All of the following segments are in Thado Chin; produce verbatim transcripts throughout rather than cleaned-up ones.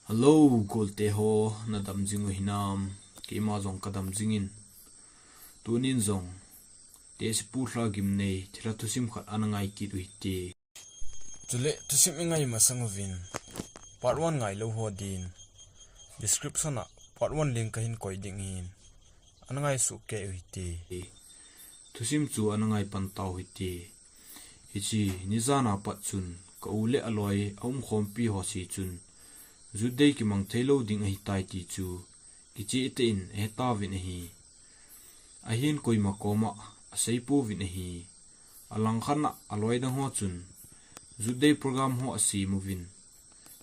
Hello, golte ho, nadam jing u hinam? Keima jong kadam jingin. Tunin jong, Tehsepu lha gimnei, thilha thusim khat ana ngai kit u hite. Chule, thusim i ngai masang uvin, part one ngailou ho din, description a part one link kahin koi ding ahin, ana ngai soh kei u hite. Thusim chu ana ngai pan tau hite. Hiche, nijana pat chun, ka u le aloi, aumkhompi ho seh chun, Youth Day kimang theilou ding ahitai ti chu, kicheh tah in ahetauvin ahi. Ahin koima koma aseipouvin ahi. Alangkhat a aloi dang ho chun, Youth Day program ho asem uvin,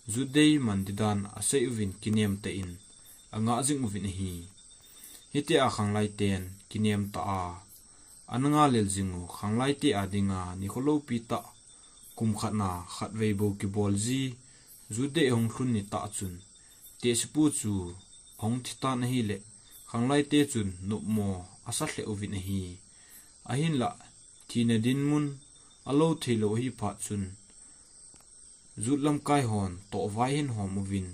Youth Day man didan asei uvin kinem tah in angah jing uvin ahi. Hitia khanglai ten kinem tah a, ana ngalel jing u khanglai te a dinga nikho loupi tah, kum khat na khatvei bou kibol ji, Youth Day ahung lhun ni tah chun, Tehsepu chu ahung thi tan ahile, khanglai te chun nopmo asa lheh uvin ahi. Ahinlah, thina dinmun alou theilou ahi phat chun, Youth lamkai hon tohvai ahin hom uvin,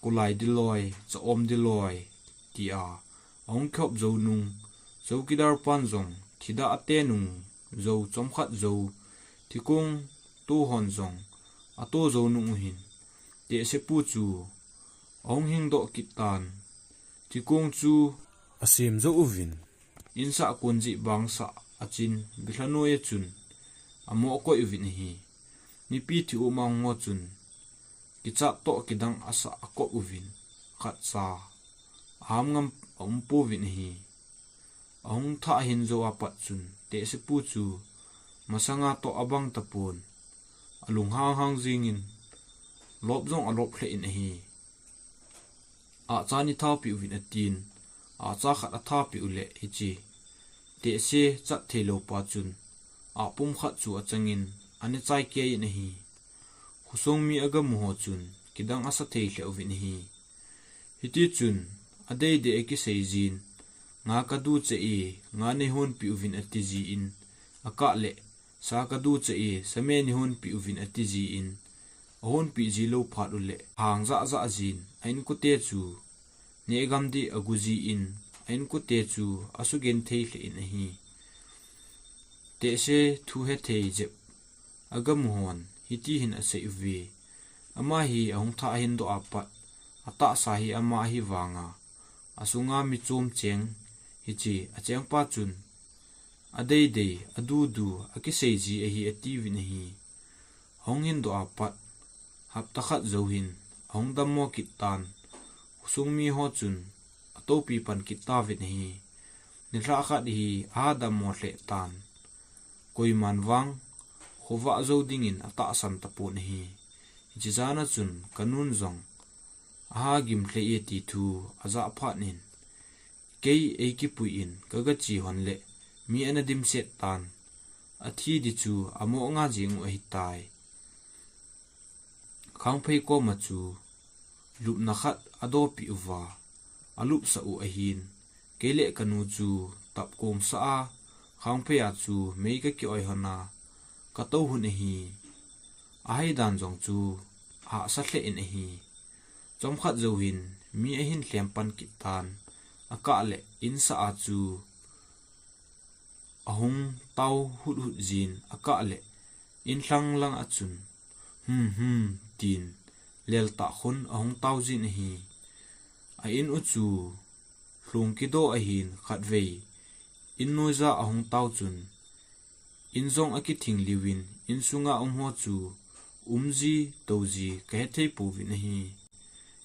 kulai diloi, cha-om diloi, tia ahung kihop jou nung, chowkidar pan jong thida ate nung, jou chomkhat jou, thikong to hon jong ato jou nung uhin, Tehsepu chu ahung hingdoh kit tan, thikong chu asem jou uvin, insah kon jeh bang sah achin, bilha noiya chun amoh koi uvin ahi. Mipi thi um a hung ho chun, kichat toh kidang asa akop uvin, khatcha aham ngam aumpouvin ahi. Ahung thah ahin jou a pat chun, Tehsepu chu masanga toh abang tapon, alung hanghang jingin, lop jong alop lheh in ahi. Ahcha nei thaopeh uvin atin, ahcha khat athaopeh uleh hiche, Tehse chat theilou pa chun, ahpum khat chu achangin, ana chai kei in ahi. Khosung mi agamu ho chun, kidang asa thei lheh uvin ahi. Hitichun, adeidei akisei jin, nga kadu cheh e, nga neihonpeh uvin ati jin, akah leh, sa kadu cheh e, sa me neihonpeh uvin ati jin, ahonpeh ji lou phat uleh, hang jahjah jin, a-inkote chu nehgam ding agu jin, a-inkote chu asugenthei lheh in ahi. Tehse thu hethei jep agamu hon hiti hin asei uve. Ama hi ahung thah ahin doh a pat, atahsa hi ama ahi vanga, asunga mi chom cheng hiche achengpa chun, adeidei, adudu, akisei ji ahi atiuvin ahi. Ahung hindoh a pat, hapta khat jou hin, ahung dammo kit tan, khosung mi ho chun, atoupi pan kit tauvin ahi. Nilhah khat hi, aha dammo lheh tan. Koiman vang, khovah jou dingin atahsan tapon ahi. Hiche jana chun, kanun jong, aha gim lheh e ti thu, ajah phat in, kei eikipui in, kagache hon leh, mi ana dimset tan. Athi di chu, amoh nga jeng u ahitai. Khangphei koma chu, lupna khat adopeh uva, alupsah u ahin, kei le kanu chu, tapkong sah a, khangphei a chu, mei kaki-oi hon a, katou hon ahi. Ahai dan jong chu, ahahsa lheh in ahi. Chomkhat jou hin, mi ahin lhem pan kit tan, akah leh, insah a chu, ahung tao huthut jin, akah leh, inlhang lang a chun, hmm hmm, tin, leltah khun ahung tao jin ahi. A-in u chu, lhung kidoh ahin khatvei, in noija ahung tao chun, in jong akithing liuvin, insunga um ho chu, umji, touji, kahethei pouvin ahi.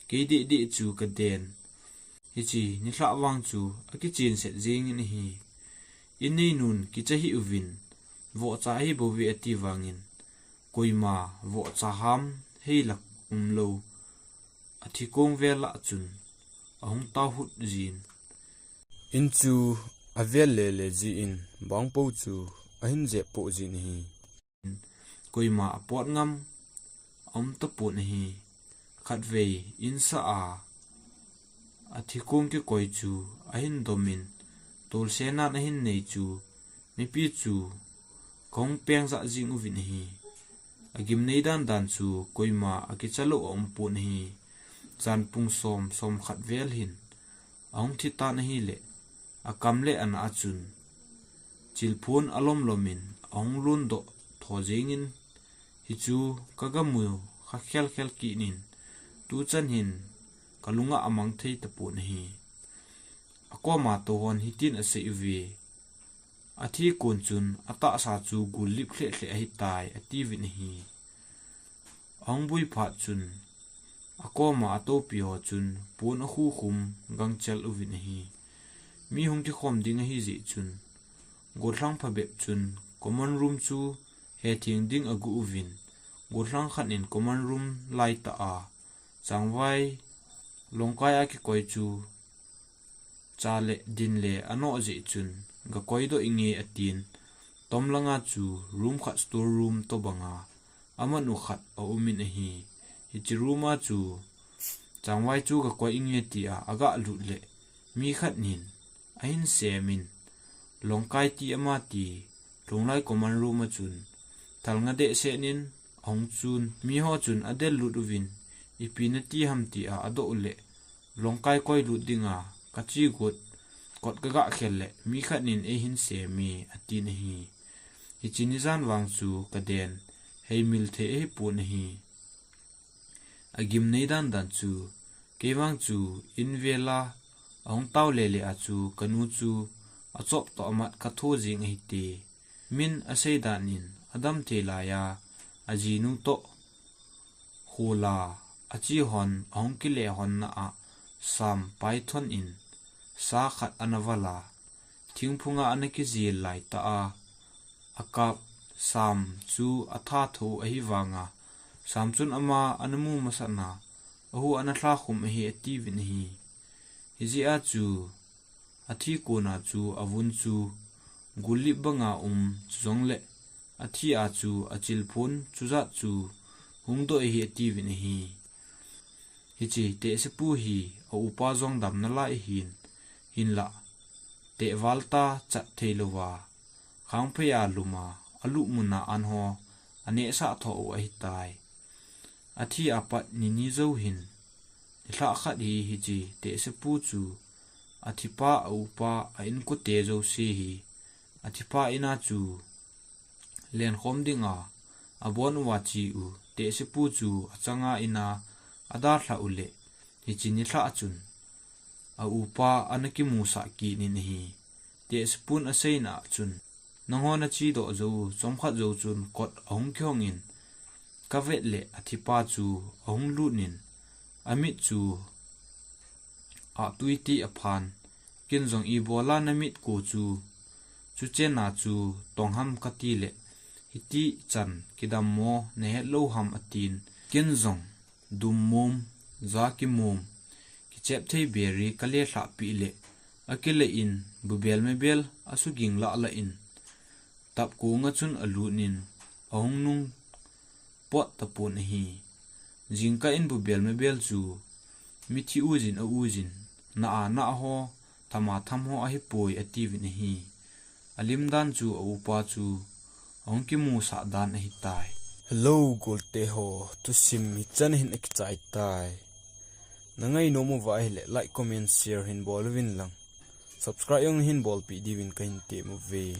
Kei dehdeh chu kaden, hiche nilhah vang chu, akichenset jengin ahi. Inneinun kicha hih uvin, vohcha ahibouve ati vangin, koima vohcha ham heilak umlou, athikong vel a chun, ahung tao hut jin, in chu avel lele jin, bangpou chu ahin jep poh jin ahi. Koima apot ngam aum tapon ahi. Khatvei insah a, athikong kikoi chu ahin domin, tolsenan ahin nei chu, mipi chu kahung peng jah jing uvin ahi. Agimnei dandan chu koima akicha lou aumpon ahi. Jan pung som, som khat vel hin ahung thi tan ahile, akam le ana a chun chilphun alom lom in ahung lun doh tho jing in, hichu ka ga mu kha khel khel kit in, tuchan hin ka lung a amang thei tapon ahi. Akoma tou hon hitin asei uve, "Athi kon chun atahsa chu gul lip khleh khleh ahitai," atiuvin ahi. Ahung bui phat chun akoma atopi ho chun pon akhu khum gangchel uvin ahi. Mi hung kikhom ding ahi jeh chun, gollhang phabep chun common room chu hetheng ding agu uvin, gollhang khat in common room lai tah a, changvai longkai a kikoi chu cha le din le anoh jeh chun, "Ga koi doh inge," atin, tom langa chu room khat store room tobanga aman u khat aumin ahi. Hiche room a chu changvai chu ga koi inge tia aga lut le, mi khat nin ahin semin, longkai ti ama ti, lunglai common room a chun thalnga dehset nin ahung chun, mi ho chun adel lut uvin, "Ipi nati ham?" tia adoh u le, "Longkai koi lut dinga kachi got kot kaga khel le, mi khat nin eihin seme," atin ahi. Hiche ni jan vang chu kaden heimil thei ahipon ahi. Agimnei dan dan chu, kei vang chu in vela ahung tao lele a chu kanu chu achop toh amat katho jing ahite. Min asei dan in adam thei laiya ajinu toh khola achi hon ahung kile hon na a, sam python in sa khat ana vala, thingphunga ana kijil lai tah a, akap sam chu atha tho ahivanga, sam chun ama ana mu masat na, ahu ana lha khum ahi atiuvin ahi. Hijeh a chu athi kona chu avun chu gul lip banga um, chujongle athi a chu achilphun chujat chu hung doh ahi atiuvin ahi. Hiche tehsepu hi aupa jong damna lai ahin, hinlah tehval ta chat thei louva, khangphei a luma aluh muna an ho anehsah tho u ahitai. Athi apat ni ni jou hin nilhah khat hi hiche tehsepu chu athipa aupa a inkote jouse hi athipa ina chu lenkhom dinga abon uva che u tehsepu chu achanga ina adalhah u le, hiche nilhah chun aupa ana kimusah kit in ahi. Tehsepun aseina a chun, "Nangho nache doh jou u chomkhat jou chun kot ahung kihong in, kavet le athipa chu ahung lut in, amit chu ahtui ti aphan, ken jong ibola namit ko chu, chuchena chu tong ham kati le, hiti chan kidam mo nahet lou ham?" atin, ken jong dum mom, ja kimom, kichep thei beri kale lhah pi le, akile in bubel mebel asuging lah lah in, tap konga chun alut in ahung nung pot tapon ahi. Jingkah in bubel mebel chu mithi ujin aujin, na a na ho, thama tham ho ahipoi atiuvin ahi. Alim dan chu aupa chu ahung kimusah dan ahitai. Hello, golte ho, thusim hichan hin akichai tai. Nangai nom uva ahile like, comment, share hin bol uvin lang. Subscribe jong hin bolpeh diuvin kahin tem uve.